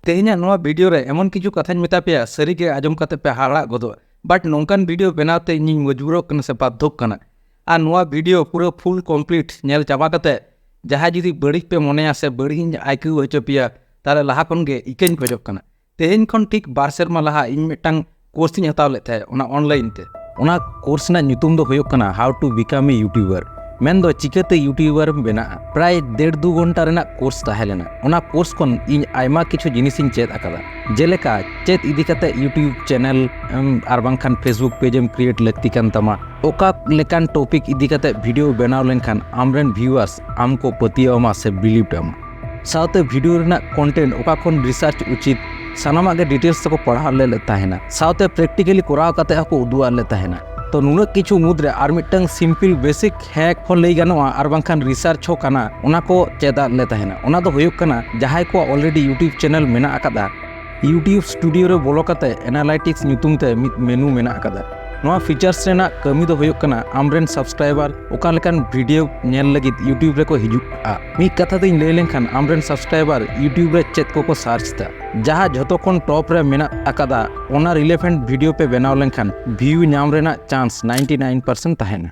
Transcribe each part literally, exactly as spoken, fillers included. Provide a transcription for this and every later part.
ᱛᱮᱦᱮᱧᱟᱜ ᱱᱚᱣᱟ ᱵᱷᱤᱰᱤᱭᱳ ᱨᱮ ᱮᱢᱚᱱ ᱠᱤᱪᱷᱩ ᱠᱟᱛᱷᱟᱧ ᱢᱮᱛᱟ ᱯᱮᱭᱟ, ᱥᱟᱹᱨᱤᱜᱮ ᱟᱸᱡᱚᱢ ᱠᱟᱛᱮ ᱯᱮ ᱦᱟᱦᱟᱲᱟᱜ ᱜᱚᱫᱚᱜᱼᱟ᱾ ᱵᱟᱴ ᱱᱚᱝᱠᱟᱱ ᱵᱷᱤᱰᱤᱭᱳ ᱵᱮᱱᱟᱣ ᱛᱮ ᱤᱧᱤᱧ ᱢᱚᱡᱽᱵᱩᱨᱚᱜ ᱠᱟᱱᱟ ᱥᱮ ᱵᱟᱫᱽᱫᱷᱚᱜ ᱠᱟᱱᱟ᱾ ᱟᱨ ᱱᱚᱣᱟ ᱵᱷᱤᱰᱤᱭᱳ ᱯᱩᱨᱟᱹ ᱯᱷᱩᱞ ᱠᱚᱢᱯᱞᱤᱴ ᱧᱮᱞ ᱪᱟᱵᱟ ᱠᱟᱛᱮ ᱡᱟᱦᱟᱸᱭ ᱡᱩᱫᱤ ᱵᱟᱹᱲᱤᱡ ᱯᱮ ᱢᱚᱱᱮᱭᱟ ᱥᱮ ᱵᱟᱹᱲᱤᱡ ᱤᱧ ᱟᱹᱭᱠᱟᱹᱣ ᱦᱚᱪᱚ ᱯᱮᱭᱟ, ᱛᱟᱦᱚᱞᱮ ᱞᱟᱦᱟ ᱠᱷᱚᱱ ᱜᱮ ᱤᱠᱟᱹᱧ ᱠᱷᱚᱡᱚᱜ ᱠᱟᱱᱟ᱾ ᱛᱮᱦᱮᱧ ᱠᱷᱚᱱ ᱴᱷᱤᱠ ᱵᱟᱨ ᱥᱮᱨᱢᱟ ᱞᱟᱦᱟ ᱤᱧ ᱢᱤᱫᱴᱟᱝ ᱠᱳᱨᱥ ᱤᱧ ᱦᱟᱛᱟᱣ ᱞᱮᱫ ᱛᱟᱦᱮᱸᱫ, ᱚᱱᱟ ᱚᱱᱞᱟᱭᱤᱱ ᱛᱮ᱾ ᱚᱱᱟ ᱠᱳᱨᱥ ᱨᱮᱱᱟᱜ ᱧᱩᱛᱩᱢ ᱫᱚ ᱦᱩᱭᱩᱜ ᱠᱟᱱᱟ How to Become a YouTuber, ᱢᱮᱱᱫᱚ ᱪᱤᱠᱟᱹᱛᱮ ᱭᱩᱴᱤᱭᱩᱵᱟᱨ ᱮᱢ ᱵᱮᱱᱟᱜᱼᱟ᱾ ᱯᱨᱟᱭ ᱰᱮᱲ ᱫᱩ ᱜᱷᱚᱱᱴᱟ ᱨᱮᱱᱟᱜ ᱠᱳᱨᱥ ᱛᱟᱦᱮᱸ ᱞᱮᱱᱟ᱾ ᱚᱱᱟ ᱠᱳᱨᱥ ᱠᱷᱚᱱ ᱤᱧ ᱟᱭᱢᱟ ᱠᱤᱪᱷᱩ ᱡᱤᱱᱤᱥᱤᱧ ᱪᱮᱫ ᱟᱠᱟᱫᱟ, ᱡᱮᱞᱮᱠᱟ ᱪᱮᱫ ᱤᱫᱤ ᱠᱟᱛᱮ YouTube ᱪᱮᱱᱮᱞ ᱮᱢ ᱟᱨ ᱵᱟᱝᱠᱷᱟᱱ Facebook ᱯᱮᱡᱽ ᱮᱢ ᱠᱨᱤᱭᱮᱴ ᱞᱟᱹᱠᱛᱤ ᱠᱟᱱ ᱛᱟᱢᱟ, ᱚᱠᱟ ᱞᱮᱠᱟᱱ ᱴᱚᱯᱤᱠ ᱤᱫᱤ ᱠᱟᱛᱮ ᱵᱷᱤᱰᱤᱭᱳ ᱵᱮᱱᱟᱣ ᱞᱮᱱᱠᱷᱟᱱ ᱟᱢᱨᱮᱱ ᱵᱷᱤᱭᱩᱣᱟᱨᱥ ᱟᱢ ᱠᱚ ᱯᱟᱹᱛᱭᱟᱹᱣ ᱟᱢᱟ ᱥᱮ ᱵᱤᱞᱤᱵᱷ ᱟᱢᱟ, ᱥᱟᱶᱛᱮ ᱵᱷᱤᱰᱤᱭᱳ ᱨᱮᱱᱟᱜ ᱠᱚᱱᱴᱮᱱᱴ ᱚᱠᱟ ᱠᱷᱚᱱ ᱨᱤᱥᱟᱨᱪ ᱩᱪᱤᱛ, ᱥᱟᱱᱟᱢᱟᱜ ᱜᱮ ᱰᱤᱴᱮᱞᱥ ᱛᱮᱠᱚ ᱯᱟᱲᱦᱟᱣ ᱞᱮ ᱞᱮᱫ ᱛᱟᱦᱮᱱᱟ᱾ ᱥᱟᱶᱛᱮ ᱯᱨᱮᱠᱴᱤᱠᱟᱞᱤ ᱠᱚᱨᱟᱣ ᱠᱟᱛᱮ ᱦᱚᱸᱠᱚ ᱩᱫᱩᱜ ᱟᱫ ᱞᱮ ᱛᱟᱦᱮᱱᱟ᱾ ᱛᱚ ᱱᱩᱱᱟᱹᱜ ᱠᱤᱪᱷᱩ ᱢᱩᱫᱽᱨᱮ ᱟᱨ ᱢᱤᱫᱴᱟᱝ ᱥᱤᱢᱯᱤᱞ ᱵᱮᱥᱤᱠ ᱦᱮᱠ ᱦᱚᱸ ᱞᱟᱹᱭ ᱜᱟᱱᱚᱜᱼᱟ, ᱟᱨ ᱵᱟᱝᱠᱷᱟᱱ ᱨᱤᱥᱟᱨᱪ ᱦᱚᱸ ᱠᱟᱱᱟ, ᱚᱱᱟ ᱠᱚ ᱪᱮᱫ ᱟᱫ ᱞᱮ ᱛᱟᱦᱮᱱᱟ᱾ ᱚᱱᱟ ᱫᱚ ᱦᱩᱭᱩᱜ ᱠᱟᱱᱟ, ᱡᱟᱦᱟᱸᱭ ᱠᱚᱣᱟᱜ ᱚᱞᱨᱮᱰᱤ ᱭᱩᱴᱤᱭᱩᱵᱽ ᱪᱮᱱᱮᱞ ᱢᱮᱱᱟᱜ ᱟᱠᱟᱫᱟ, YouTube ᱥᱴᱩᱰᱤᱭᱳ ᱨᱮ ᱵᱚᱞᱚ ᱠᱟᱛᱮ ᱮᱱᱟᱞᱟᱭᱴᱤᱠᱥ ᱧᱩᱛᱩᱢ ᱛᱮ ᱢᱤᱫ ᱢᱮᱱᱩ ᱢᱮᱱᱟᱜ ᱟᱠᱟᱫᱟ᱾ ᱱᱚᱣᱟ ᱯᱷᱤᱪᱟᱨᱥ ᱨᱮᱱᱟᱜ ᱠᱟᱹᱢᱤ ᱫᱚ ᱦᱩᱭᱩᱜ ᱠᱟᱱᱟ ᱟᱢᱨᱮᱱ ᱥᱟᱵᱥᱠᱨᱟᱭᱵᱟᱨ ᱚᱠᱟ ᱞᱮᱠᱟᱱ ᱵᱷᱤᱰᱤᱭᱳ ᱧᱮᱞ ᱞᱟᱹᱜᱤᱫ ᱭᱩᱴᱤᱭᱩᱵᱽ ᱨᱮᱠᱚ ᱦᱤᱡᱩᱜᱼᱟ᱾ ᱢᱤᱫ ᱠᱟᱛᱷᱟ ᱛᱮᱧ ᱞᱟᱹᱭ ᱞᱮᱱᱠᱷᱟᱱ ᱟᱢᱨᱮᱱ ᱥᱟᱵᱥᱠᱨᱟᱭᱵᱟᱨ ᱭᱩᱴᱤᱭᱩᱵᱽ ᱨᱮ ᱪᱮᱫ ᱠᱚᱠᱚ ᱥᱟᱨᱪ ᱮᱫᱟ, ᱡᱟᱦᱟᱸ ᱡᱷᱚᱛᱚ ᱠᱷᱚᱱ ᱴᱚᱯ ᱨᱮ ᱢᱮᱱᱟᱜ ᱟᱠᱟᱫᱟ, ᱚᱱᱟ ᱨᱤᱞᱮᱵᱷᱮᱱᱴ ᱵᱷᱤᱰᱤᱭᱳ ᱯᱮ ᱵᱮᱱᱟᱣ ᱞᱮᱱᱠᱷᱟᱱ ᱵᱷᱤᱭᱩ ᱧᱟᱢ ᱨᱮᱱᱟᱜ ᱪᱟᱱᱥ ᱱᱟᱭᱤᱱᱴᱤ ᱱᱟᱭᱤᱱ ᱯᱟᱨᱥᱮᱱᱴ ᱛᱟᱦᱮᱱᱟ᱾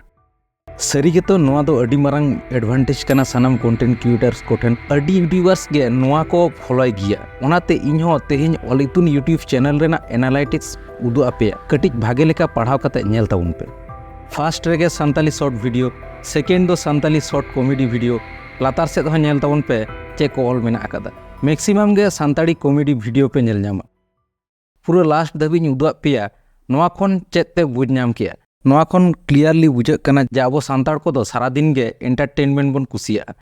ᱥᱟᱹᱨᱤ ᱜᱮᱛᱚ ᱱᱚᱣᱟ ᱫᱚ ᱟᱹᱰᱤ ᱢᱟᱨᱟᱝ ᱮᱰᱵᱷᱟᱱᱴᱮᱡᱽ ᱠᱟᱱᱟ ᱥᱟᱱᱟᱢ ᱠᱚᱱᱴᱮᱱᱴ ᱠᱨᱤᱭᱮᱴᱟᱨᱥ ᱠᱚᱴᱷᱮᱱ᱾ ᱟᱹᱰᱤ ᱭᱩᱴᱤᱭᱩᱵᱟᱨᱥ ᱜᱮ ᱱᱚᱣᱟ ᱠᱚ ᱯᱷᱚᱞᱚᱭ ᱜᱮᱭᱟ᱾ ᱚᱱᱟᱛᱮ ᱤᱧ ᱦᱚᱸ ᱛᱮᱦᱮᱧ ᱚᱞ ᱤᱛᱩᱱ ᱭᱩᱴᱤᱭᱩᱵᱽ ᱪᱮᱱᱮᱞ ᱨᱮᱱᱟᱜ ᱮᱱᱟᱞᱟᱭᱴᱤᱠᱥ ᱩᱫᱩᱜ ᱟᱯᱮᱭᱟ, ᱠᱟᱹᱴᱤᱡ ᱵᱷᱟᱜᱮ ᱞᱮᱠᱟ ᱯᱟᱲᱦᱟᱣ ᱠᱟᱛᱮ ᱧᱮᱞ ᱛᱟᱵᱚᱱ ᱯᱮ᱾ ᱯᱷᱟᱨᱥᱴ ᱨᱮᱜᱮ ᱥᱟᱱᱛᱟᱞᱤ ᱥᱚᱨᱴ ᱵᱷᱤᱰᱤᱭᱳ, ᱥᱮᱠᱮᱱᱰ ᱫᱚ ᱥᱟᱱᱛᱟᱞᱤ ᱥᱚᱨᱴ ᱠᱚᱢᱮᱰᱤ ᱵᱷᱤᱰᱤᱭᱳ, ᱞᱟᱛᱟᱨ ᱥᱮᱫ ᱦᱚᱸ ᱧᱮᱞ ᱛᱟᱵᱚᱱ ᱯᱮ ᱪᱮᱫ ᱠᱚ ᱚᱞ ᱢᱮᱱᱟᱜ ᱟᱠᱟᱫᱟ᱾ ᱢᱮᱠᱥᱤᱢᱟᱢ ᱜᱮ ᱥᱟᱱᱛᱟᱲᱤ ᱠᱚᱢᱮᱰᱤ ᱵᱷᱤᱰᱤᱭᱳ ᱯᱮ ᱧᱮᱞ ᱧᱟᱢᱟ᱾ ᱯᱩᱨᱟᱹ ᱞᱟᱥᱴ ᱫᱷᱟᱹᱵᱤᱡ ᱤᱧ ᱩᱫᱩᱜ ᱟᱫ ᱯᱮᱭᱟ, ᱱᱚᱣᱟ ᱠᱷᱚᱱ ᱪᱮᱫ ᱯᱮ ᱵᱩᱡᱽ ᱧᱟᱢ ᱠᱮᱜᱼᱟ? ᱱᱚᱣᱟ ᱠᱷᱚᱱ ᱠᱞᱤᱭᱟᱨᱞᱤ ᱵᱩᱡᱷᱟᱹᱜ ᱠᱟᱱᱟ ᱡᱮ ᱟᱵᱚ ᱥᱟᱱᱛᱟᱲ ᱠᱚᱫᱚ ᱥᱟᱨᱟᱫᱤᱱ ᱜᱮ ᱮᱱᱴᱟᱨᱴᱮᱱᱢᱮᱱᱴ ᱵᱚᱱ ᱠᱩᱥᱤᱭᱟᱜᱼᱟ᱾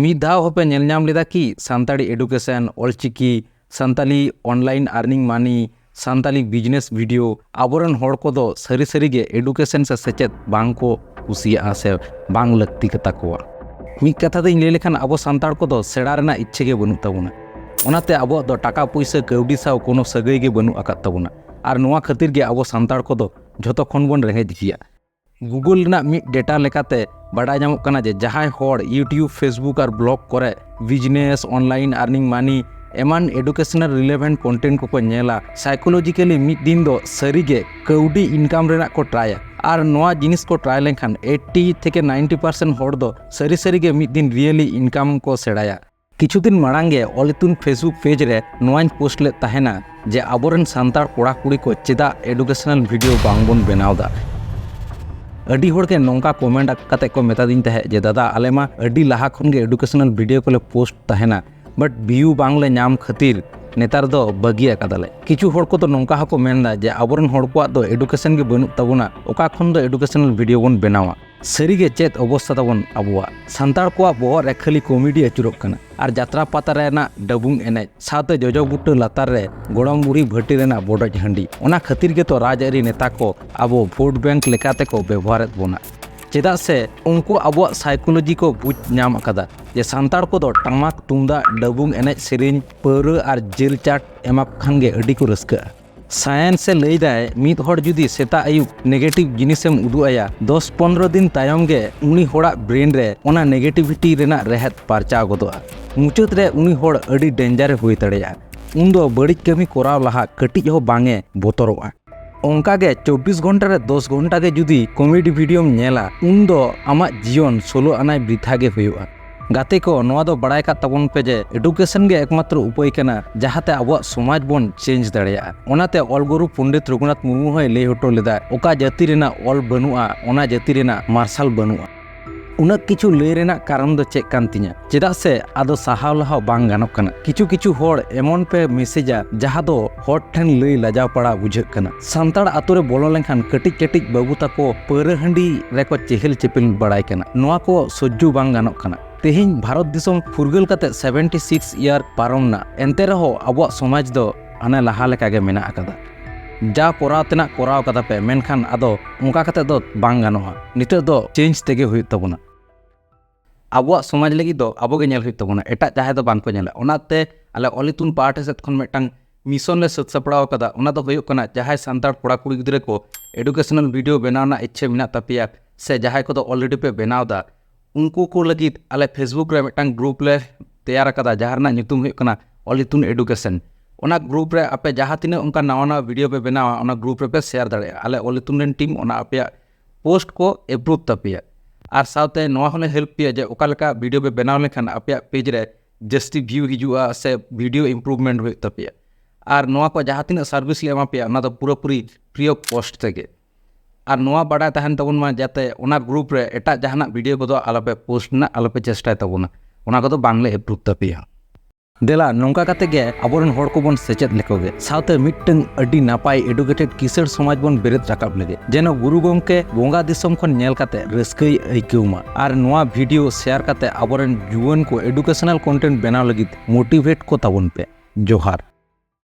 ᱢᱤᱫ ᱫᱷᱟᱣ ᱦᱚᱸᱯᱮ ᱧᱮᱞ ᱧᱟᱢ ᱞᱮᱫᱟ ᱠᱤ Santali education, Ol Chiki, Santali online earning money, Santali business video? ᱟᱵᱚᱨᱮᱱ ᱦᱚᱲ ᱠᱚᱫᱚ ᱥᱟᱹᱨᱤ ᱥᱟᱹᱨᱤ ᱜᱮ ᱮᱰᱩᱠᱮᱥᱚᱱ ᱥᱮ ᱥᱮᱪᱮᱫ ᱵᱟᱝ ᱠᱚ ᱠᱩᱥᱤᱭᱟᱜᱼᱟ ᱥᱮ ᱵᱟᱝ ᱞᱟᱹᱠᱛᱤ ᱠᱟᱛᱟ ᱠᱚᱣᱟ᱾ ᱢᱤᱫ ᱠᱟᱛᱷᱟ ᱛᱮᱧ ᱞᱟᱹᱭ ᱞᱮᱠᱷᱟᱱ ᱟᱵᱚ ᱥᱟᱱᱛᱟᱲ ᱠᱚᱫᱚ ᱥᱮᱬᱟ ᱨᱮᱱᱟᱜ ᱤᱪᱪᱷᱟᱹ ᱜᱮ ᱵᱟᱹᱱᱩᱜ ᱛᱟᱵᱚᱱᱟ᱾ ᱚᱱᱟᱛᱮ ᱟᱵᱚᱣᱟᱜ ᱫᱚ ᱴᱟᱠᱟ ᱯᱩᱭᱥᱟᱹ ᱠᱟᱹᱣᱰᱤ ᱥᱟᱶ ᱠᱳᱱᱳ ᱥᱟᱹᱜᱟᱹᱭ ᱜᱮ ᱵᱟᱹᱱᱩᱜ ᱟᱠᱟᱫ ᱛᱟᱵᱚᱱᱟ᱾ ᱟᱨ ᱱᱚᱣᱟ ᱠᱷᱟᱹᱛᱤᱨ ᱜᱮ ᱟᱵᱚ ᱥᱟᱱᱛᱟᱲ ᱠᱚᱫᱚ ᱡᱷᱚᱛᱚ ᱠᱷᱚᱱ ᱵᱚᱱ ᱨᱮᱸᱜᱮᱡ ᱜᱮᱭᱟ᱾ ᱜᱩᱜᱚᱞ ᱨᱮᱱᱟᱜ ᱢᱤᱫ ᱰᱮᱴᱟ ᱞᱮᱠᱟᱛᱮ ᱵᱟᱰᱟᱭ ᱧᱟᱢᱚᱜ ᱠᱟᱱᱟ ᱡᱮ ᱡᱟᱦᱟᱸᱭ ᱦᱚᱲ YouTube, Facebook ᱟᱨ blog ᱠᱚᱨᱮ business, online earning, money ᱮᱢᱟᱱ educational relevant content ᱠᱚᱠᱚ ᱧᱮᱞᱟ, psychologically ᱢᱤᱫ ᱫᱤᱱ ᱫᱚ ᱥᱟᱹᱨᱤᱜᱮ ᱠᱟᱹᱣᱰᱤ income ᱨᱮᱱᱟᱜ ᱠᱚ ᱴᱨᱟᱭᱟ᱾ ᱟᱨ ᱱᱚᱣᱟ ᱡᱤᱱᱤᱥ ᱠᱚ ᱴᱨᱟᱭ ᱞᱮᱱᱠᱷᱟᱱ eighty ᱛᱷᱮᱠᱮ ninety percent ᱦᱚᱲ ᱫᱚ ᱥᱟᱹᱨᱤ ᱥᱟᱹᱨᱤᱜᱮ ᱢᱤᱫ ᱫᱤᱱ really income ᱠᱚ ᱥᱮᱬᱟᱭᱟ᱾ ᱠᱤᱪᱷᱩ ᱫᱤᱱ ᱢᱟᱲᱟᱝ ᱜᱮ ᱚᱞ ᱤᱛᱩᱱ Facebook page ᱨᱮ ᱱᱚᱣᱟᱧ post ᱞᱮᱫ ᱛᱟᱦᱮᱱᱟ ᱡᱮ ᱟᱵᱚᱨᱮᱱ ᱥᱟᱱᱛᱟᱲ ᱠᱚᱲᱟ ᱠᱩᱲᱤ ᱠᱚ ᱪᱮᱫᱟᱜ educational video ᱵᱟᱝ ᱵᱚᱱ ᱵᱮᱱᱟᱣ ᱮᱫᱟ᱾ ᱟᱹᱰᱤ ᱦᱚᱲ ᱜᱮ ᱱᱚᱝᱠᱟ comment ᱠᱟᱛᱮ ᱠᱚ ᱢᱮᱛᱟᱫᱤᱧ ᱛᱟᱦᱮᱸᱫ ᱡᱮ, "ᱫᱟᱫᱟ, ᱟᱞᱮ ᱢᱟ ᱟᱹᱰᱤ ᱞᱟᱦᱟ ᱠᱷᱚᱱ ᱜᱮ educational video ᱠᱚᱞᱮ post ᱛᱟᱦᱮᱱᱟ, but view ᱵᱟᱝ ᱞᱮ ᱧᱟᱢ ᱠᱷᱟᱹᱛᱤᱨ ᱱᱮᱛᱟᱨ ᱫᱚ ᱵᱟᱹᱜᱤ ᱟᱠᱟᱫᱟᱞᱮ᱾" ᱠᱤᱪᱷᱩ ᱦᱚᱲ ᱠᱚᱫᱚ ᱱᱚᱝᱠᱟ ᱦᱚᱸᱠᱚ ᱢᱮᱱᱫᱟ ᱡᱮ, "ᱟᱵᱚᱨᱮᱱ ᱦᱚᱲ ᱠᱚᱣᱟᱜ ᱫᱚ education ᱜᱮ ᱵᱟᱹᱱᱩᱜ ᱛᱟᱵᱚᱱᱟ, ᱚᱠᱟ ᱠᱷᱚᱱ ᱫᱚ educational video ᱵᱚᱱ ᱵᱮᱱᱟᱣᱟ?" ᱥᱟᱹᱨᱤᱜᱮ ᱪᱮᱫ ᱚᱵᱚᱥᱛᱟ ᱛᱟᱵᱚᱱ ᱟᱵᱚᱣᱟᱜ? ᱥᱟᱱᱛᱟᱲ ᱠᱚᱣᱟᱜ ᱵᱚᱦᱚᱜ ᱨᱮ ᱠᱷᱟᱹᱞᱤ comedy ᱟᱹᱪᱩᱨᱚᱜ ᱠᱟᱱᱟ ᱟᱨ ᱡᱟᱛᱨᱟ ᱯᱟᱛᱟ ᱨᱮᱱᱟᱜ ᱰᱟᱹᱵᱩᱝ ᱮᱱᱮᱡ ᱥᱟᱶᱛᱮ ᱡᱚᱡᱚ ᱵᱩᱴᱟᱹ ᱞᱟᱛᱟᱨ ᱨᱮ ᱜᱚᱲᱚᱢ ᱵᱩᱲᱦᱤ ᱵᱷᱟᱹᱴᱤ ᱨᱮᱱᱟᱜ ᱵᱚᱰᱚᱡ ᱦᱟᱺᱰᱤ᱾ ᱚᱱᱟ ᱠᱷᱟᱹᱛᱤᱨ ᱜᱮᱛᱚ ᱨᱟᱡᱽᱟᱹᱨᱤ ᱱᱮᱛᱟ ᱠᱚ ᱟᱵᱚ vote bank ᱞᱮᱠᱟ ᱛᱮᱠᱚ ᱵᱮᱵᱚᱦᱟᱨᱮᱫ ᱵᱚᱱᱟ᱾ ᱪᱮᱫᱟᱜ ᱥᱮ ᱩᱱᱠᱩ ᱟᱵᱚᱣᱟᱜ psychology ᱠᱚ ᱵᱩᱡᱽ ᱧᱟᱢ ᱟᱠᱟᱫᱟ ᱡᱮ ᱥᱟᱱᱛᱟᱲ ᱠᱚᱫᱚ ᱴᱟᱢᱟᱠ ᱛᱩᱢᱫᱟᱜ, ᱰᱟᱹᱵᱩᱝ ᱮᱱᱮᱡ ᱥᱮᱨᱮᱧ, ᱯᱟᱹᱣᱨᱟᱹ ᱟᱨ ᱡᱤᱞ ᱪᱟᱴ ᱮᱢᱟ ᱠᱚ ᱠᱷᱟᱱ ᱜᱮ ᱟᱹᱰᱤ ᱠᱚ ᱨᱟᱹᱥᱠᱟᱹᱜᱼᱟ᱾ Science ᱮ ᱞᱟᱹᱭ ᱫᱟᱭ, ᱢᱤᱫ ᱦᱚᱲ ᱡᱩᱫᱤ ᱥᱮᱛᱟᱜ ᱟᱹᱭᱩᱵ negative ᱡᱤᱱᱤᱥᱮᱢ ᱩᱫᱩᱜ ᱟᱭᱟ, ᱫᱚᱥ ᱯᱚᱱᱨᱚ ᱫᱤᱱ ᱛᱟᱭᱚᱢ ᱜᱮ ᱩᱱᱤ ᱦᱚᱲᱟᱜ brain ᱨᱮ ᱚᱱᱟ negativity ᱨᱮᱱᱟᱜ ᱨᱮᱦᱮᱫ ᱯᱟᱨᱪᱟᱣ ᱜᱚᱫᱚᱜᱼᱟ᱾ ᱢᱩᱪᱟᱹᱫ ᱨᱮ ᱩᱱᱤ ᱦᱚᱲ ᱟᱹᱰᱤ danger ᱮ ᱦᱩᱭ ᱫᱟᱲᱮᱭᱟᱜᱼᱟ᱾ ᱩᱱᱫᱚ ᱵᱟᱹᱲᱤᱡ ᱠᱟᱹᱢᱤ ᱠᱚᱨᱟᱣ ᱞᱟᱦᱟ ᱠᱟᱹᱴᱤᱡ ᱦᱚᱸ ᱵᱟᱝ ᱮ ᱵᱚᱛᱚᱨᱚᱜᱼᱟ᱾ ᱚᱱᱠᱟ ᱜᱮ ᱪᱚᱵᱵᱤᱥ ᱜᱷᱚᱱᱴᱟ ᱨᱮ ᱫᱚᱥ ᱜᱷᱚᱱᱴᱟ ᱜᱮ ᱡᱩᱫᱤ comedy videoᱢ ᱧᱮᱞᱟ, ᱩᱱᱫᱚ ᱟᱢᱟᱜ ᱡᱤᱭᱚᱱ ᱥᱳᱞᱳ ᱟᱱᱟᱭ ᱵᱨᱤᱛᱷᱟ ᱜᱮ ᱦᱩᱭᱩᱜᱼᱟ᱾ ᱜᱟᱛᱮ ᱠᱚ, ᱱᱚᱣᱟ ᱫᱚ ᱵᱟᱲᱟᱭ ᱠᱟᱜ ᱛᱟᱵᱚᱱ ᱯᱮ ᱡᱮ education ᱜᱮ ᱮᱠᱢᱟᱛᱨᱚ ᱩᱯᱟᱹᱭ ᱠᱟᱱᱟ ᱡᱟᱦᱟᱸᱛᱮ ᱟᱵᱚᱣᱟᱜ ᱥᱚᱢᱟᱡᱽ ᱵᱚᱱ change ᱫᱟᱲᱮᱭᱟᱜᱼᱟ᱾ ᱚᱱᱟᱛᱮ ᱚᱞ ᱜᱩᱨᱩ ᱯᱚᱱᱰᱤᱛ ᱨᱚᱜᱷᱩᱱᱟᱛᱷ ᱢᱩᱨᱢᱩ ᱦᱚᱸᱭ ᱞᱟᱹᱭ ᱦᱚᱴᱚ ᱞᱮᱫᱟ, "ᱚᱠᱟ ᱡᱟᱹᱛᱤ ᱨᱮᱱᱟᱜ ᱚᱞ ᱵᱟᱹᱱᱩᱜᱼᱟ, ᱚᱱᱟ ᱡᱟᱹᱛᱤ ᱨᱮᱱᱟᱜ ᱢᱟᱨᱥᱟᱞ ᱵᱟᱹᱱᱩᱜᱼᱟ᱾" ᱩᱱᱟᱹᱜ ᱠᱤᱪᱷᱩ ᱞᱟᱹᱭ ᱨᱮᱱᱟᱜ ᱠᱟᱨᱚᱱ ᱫᱚ ᱪᱮᱫ ᱠᱟᱱ ᱛᱤᱧᱟ? ᱪᱮᱫᱟᱜ ᱥᱮ ᱟᱫᱚ ᱥᱟᱦᱟᱣ ᱞᱟᱦᱟᱣ ᱵᱟᱝ ᱜᱟᱱᱚᱜ ᱠᱟᱱᱟ᱾ ᱠᱤᱪᱷᱩ ᱠᱤᱪᱷᱩ ᱦᱚᱲ ᱮᱢᱚᱱ ᱯᱮ messageᱟ ᱡᱟᱦᱟᱸ ᱫᱚ ᱦᱚᱲ ᱴᱷᱮᱱ ᱞᱟᱹᱭ ᱞᱟᱡᱟᱣ ᱯᱟᱲᱟᱣ ᱵᱩᱡᱷᱟᱹᱜ ᱠᱟᱱᱟ᱾ ᱥᱟᱱᱛᱟᱲ ᱟᱛᱳ ᱨᱮ ᱵᱚᱞᱚ ᱞᱮᱱᱠᱷᱟᱱ ᱠᱟᱹᱴᱤᱡ ᱠᱟᱹᱴᱤᱡ ᱵᱟᱹᱵᱩ ᱛᱟᱠᱚ ᱯᱟᱹᱣᱨᱟᱹ ᱦᱟᱺᱰᱤ ᱨᱮᱠᱚ ᱪᱮᱦᱮᱞ ᱪᱮᱯᱮᱞ ᱵᱟᱲᱟᱭ ᱠᱟᱱᱟ᱾ ᱱᱚᱣᱟ ᱠᱚ ᱥᱚᱡᱽᱡᱚ ᱵᱟᱝ ᱜᱟᱱᱚᱜ ᱠᱟᱱᱟ᱾ ᱛᱮᱦᱮᱧ ᱵᱷᱟᱨᱚᱛ ᱫᱤᱥᱚᱢ ᱯᱷᱩᱨᱜᱟᱹᱞ ᱠᱟᱛᱮ seventy six year ᱯᱟᱨᱚᱢ ᱱᱟ, ᱮᱱᱛᱮ ᱨᱮᱦᱚᱸ ᱟᱵᱚᱣᱟᱜ ᱥᱚᱢᱟᱡᱽ ᱫᱚ ᱦᱟᱱᱮ ᱞᱟᱦᱟ ᱞᱮᱠᱟ ᱜᱮ ᱢᱮᱱᱟᱜ ᱟᱠᱟᱫᱟ᱾ ᱡᱟ ᱠᱚᱨᱟᱣ ᱛᱮᱱᱟᱜ ᱠᱚᱨᱟᱣ ᱠᱟᱫᱟ ᱯᱮ, ᱢᱮᱱᱠᱷᱟᱱ ᱟᱫᱚ ᱚᱱᱠᱟ ᱠᱟᱛᱮ ᱫᱚ ᱵᱟᱝ ᱜᱟᱱᱚᱜᱼᱟ᱾ ᱱᱤᱛᱚᱜ ᱫᱚ change ᱛᱮᱜᱮ ᱦᱩᱭᱩᱜ ᱛᱟᱵᱚᱱᱟ᱾ ᱟᱵᱚᱣᱟᱜ ᱥᱚᱢᱟᱡᱽ ᱞᱟᱹᱜᱤᱫ ᱫᱚ ᱟᱵᱚ ᱜᱮ ᱧᱮᱞ ᱦᱩᱭᱩᱜ ᱛᱟᱵᱚᱱᱟ, ᱮᱴᱟᱜ ᱡᱟᱦᱟᱸᱭ ᱫᱚ ᱵᱟᱝ ᱠᱚ ᱧᱮᱞᱟ᱾ ᱚᱱᱟᱛᱮ ᱟᱞᱮ ᱚᱞ ᱤᱛᱩᱱ ᱯᱟᱦᱴᱟ ᱥᱮᱫ ᱠᱷᱚᱱ ᱢᱤᱫᱴᱟᱝ mission ᱞᱮ ᱥᱟᱹᱛ ᱥᱟᱯᱲᱟᱣ ᱟᱠᱟᱫᱟ, ᱚᱱᱟ ᱫᱚ ᱦᱩᱭᱩᱜ ᱠᱟᱱᱟ ᱡᱟᱦᱟᱸᱭ ᱥᱟᱱᱛᱟᱲ ᱠᱚᱲᱟ ᱠᱩᱲᱤ ᱜᱤᱫᱽᱨᱟᱹ ᱠᱚ educational video ᱵᱮᱱᱟᱣ ᱨᱮᱱᱟᱜ ᱤᱪᱪᱷᱟᱹ ᱢᱮᱱᱟᱜ ᱛᱟᱯᱮᱭᱟ ᱥᱮ ᱡᱟᱦᱟᱸᱭ ᱠᱚᱫᱚ already ᱯᱮ ᱵᱮᱱᱟᱣ ᱮᱫᱟ, ᱩᱱᱠᱩ ᱠᱚ ᱞᱟᱹᱜᱤᱫ ᱟᱞᱮ Facebook ᱨᱮ ᱢᱤᱫᱴᱟᱝ group ᱞᱮ ᱛᱮᱭᱟᱨ ᱟᱠᱟᱫᱟ, ᱡᱟᱦᱟᱸ ᱨᱮᱱᱟᱜ ᱧᱩᱛᱩᱢ ᱦᱩᱭᱩᱜ ᱠᱟᱱᱟ ᱚᱞ ᱤᱛᱩᱱ education᱾ ᱚᱱᱟ group ᱨᱮ ᱟᱯᱮ ᱡᱟᱦᱟᱸ ᱛᱤᱱᱟᱹᱜ ᱚᱱᱠᱟ ᱱᱟᱣᱟ ᱱᱟᱣᱟ video ᱯᱮ ᱵᱮᱱᱟᱣᱟ, ᱚᱱᱟ group ᱨᱮᱯᱮ share ᱫᱟᱲᱮᱭᱟᱜᱼᱟ᱾ ᱟᱞᱮ ᱚᱞ ᱤᱛᱩᱱ ᱨᱮᱱ team ᱚᱱᱟ ᱟᱯᱮᱭᱟᱜ post ᱠᱚ approve ᱛᱟᱯᱮᱭᱟ᱾ ᱟᱨ ᱥᱟᱶᱛᱮ ᱱᱚᱣᱟ ᱦᱚᱸᱞᱮ help ᱯᱮᱭᱟ ᱡᱮ ᱚᱠᱟ ᱞᱮᱠᱟ video ᱯᱮ ᱵᱮᱱᱟᱣ ᱞᱮᱠᱷᱟᱱ ᱟᱯᱮᱭᱟᱜ page ᱨᱮ ᱡᱟᱹᱥᱛᱤ view ᱦᱤᱡᱩᱜᱼᱟ ᱥᱮ video improvement ᱦᱩᱭᱩᱜ ᱛᱟᱯᱮᱭᱟ᱾ ᱟᱨ ᱱᱚᱣᱟ ᱠᱚ ᱡᱟᱦᱟᱸ ᱛᱤᱱᱟᱹᱜ service ᱞᱮ ᱮᱢᱟ ᱯᱮᱭᱟ, ᱚᱱᱟ ᱫᱚ ᱯᱩᱨᱟᱹᱯᱩᱨᱤ free of cost ᱛᱮᱜᱮ᱾ ᱟᱨ ᱱᱚᱣᱟ ᱵᱟᱰᱟᱭ ᱛᱟᱦᱮᱱ ᱛᱟᱵᱚᱱ ᱢᱟ, ᱡᱟᱛᱮ ᱚᱱᱟ group ᱨᱮ ᱮᱴᱟᱜ ᱡᱟᱦᱟᱱᱟᱜ video ᱠᱚᱫᱚ ᱟᱞᱚᱯᱮ post ᱨᱮᱱᱟᱜ ᱟᱞᱚᱯᱮ ᱪᱮᱥᱴᱟᱭ ᱛᱟᱵᱚᱱᱟ, ᱚᱱᱟ ᱠᱚᱫᱚ ᱵᱟᱝᱞᱮ approve ᱛᱟᱯᱮᱭᱟ᱾ ᱫᱮᱞᱟ, ᱱᱚᱝᱠᱟ ᱠᱟᱛᱮ ᱜᱮ ᱟᱵᱚᱨᱮᱱ ᱦᱚᱲ ᱠᱚᱵᱚᱱ ᱥᱮᱪᱮᱫ ᱞᱮᱠᱚ ᱜᱮ, ᱥᱟᱶᱛᱮ ᱢᱤᱫᱴᱟᱝ ᱟᱹᱰᱤ ᱱᱟᱯᱟᱭ educated ᱠᱤᱥᱟᱹᱬ ᱥᱚᱢᱟᱡᱽ ᱵᱚᱱ ᱵᱮᱨᱮᱫ ᱨᱟᱠᱟᱵ ᱞᱮᱜᱮ, ᱡᱮᱱᱚ ᱜᱩᱨᱩ ᱜᱚᱢᱠᱮ ᱵᱚᱸᱜᱟ ᱫᱤᱥᱚᱢ ᱠᱷᱚᱱ ᱧᱮᱞ ᱠᱟᱛᱮ ᱨᱟᱹᱥᱠᱟᱹᱭ ᱟᱹᱭᱠᱟᱹᱣ ᱢᱟ᱾ ᱟᱨ ᱱᱚᱣᱟ video share ᱠᱟᱛᱮ ᱟᱵᱚᱨᱮᱱ ᱡᱩᱣᱟᱹᱱ ᱠᱚ educational content ᱵᱮᱱᱟᱣ ᱞᱟᱹᱜᱤᱫ motivate ᱠᱚ ᱛᱟᱵᱚᱱ ᱯᱮ᱾ ᱡᱚᱦᱟᱨ᱾